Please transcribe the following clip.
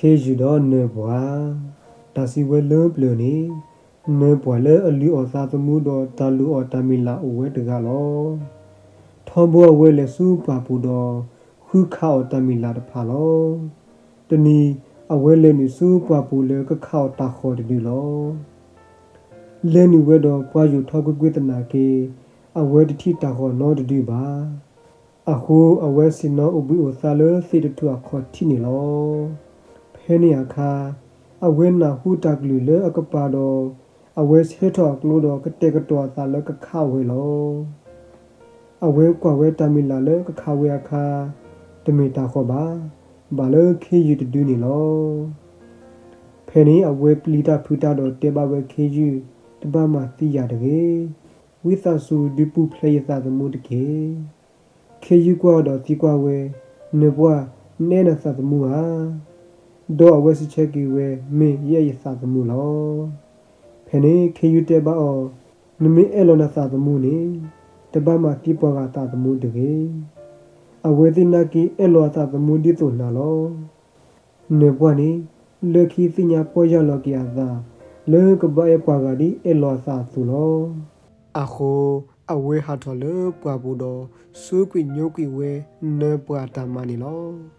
ခ့ယုၢ်ဒီးနၢၤပှၢ်. တၢ်စံးဝဲလၢပျၢၤန့ၣ်, နၢၤပှၢ်လၢအလုၢ်အီၣ်သးသမူဒီးတၢ်လုၢ်အီၣ်တၢ်မံၤလၢ်အိၣ်ဝဲတဂၤလီၤ. ထီဘိအဝဲလဲၤဆူပှၢ်ပူၤဒီး ဃုခးအီၣ်တၢ်မံၤလၢ်တဖၣ်လီၤ. တနံၤအဝဲလဲၤနုာ်ဆူပှၢ်ပူၤလၢကခးအီၣ်တၢ်ဃီၣ်တဒုလီၤ. လဲၤနုာ်ဝဲဒီးပှၤယိၣ်ထီကွ့ၢ်ကွ့ၢ်သနာ်က့, အဝဲတထံၣ်တၢ်ဃီၣ်နီတဒုဘၣ်. အဃိအဝဲဆ့ၣ်နီၤအိၣ်ဘှံးအိၣ်သါလၢသ့ၣ်တထူၣ်အခီၣ်ထံးန့ၣ်လီၤ. ဖဲန့ၣ်အခါ, အဝဲနၢ်ဟူတၢ်ကလုၢ်လၢအကပၤဒီး, အဝဲဆၢထီၣ်အကျိဒီးကတဲာ်ကတီၤအသးလၢကခးဝဲလီၤ. အဝဲကွၢ်ဝဲတၢ်မံၤလၢ်လၢကခးဝဲအခါ, တမ့ၢ်တၢ်ဃီၣ်ဘၣ်, ဘၣ်လၢခ့ယုၢ်တဒုန့ၣ်လီၤ. ဖဲန့ၣ်အဝဲပျံၤတၢ်ဖုးတၢ်ဒီးတဲဘၣ်ဝဲခ့ယုၢ်, တဘၣ်မၤသံယၤတဂ့ၤ. ဝံသးစူၤဒုးပူၤဖျဲးယသးသမူတက့ၢ်. ခ့ယုၢ်ကွၢ်အီၤဒီးသံကွၢ်ဝဲ, နၢၤပှၢ်, နအဲၣ်နသးသမူဧါ. ဒီးအဝဲစံးဆၢက့ၤဝဲ, မ့ၢ်ယအဲၣ်ယသးသမူလီၤ. ဖဲန့ၣ်ခ့ယုၢ်တဲဘၣ်အီၤ, နမ့ၢ်အဲၣ်လီၤနသးသမူန့ၣ်, တဘၣ်မၤသံပှၤဂၤအသးသမူတဂ့ၤ. အဝဲသ့ၣ်နာ်က့အဲၣ်လီၤအသးသမူဒ်သိးနၤလီၤ. နၢၤပှၢ်န့ၣ်, လၢခံသ့ၣ်ညါပီၢ်ယၢ်လီၤက့ၤအသး, လၢကဘၣ်အဲၣ်ပှၤဂၤဒ်အဲၣ်လီၤအသးအသိးလီၤ. အဃိအဝဲဟးထီၣ်လၢပှၢ်ပူၤဒီး, ဆိကွံာ်ညိကွံာ်ဝဲနၢၤပှၢ်အတၢ်မၤန့ၣ်လီၤ.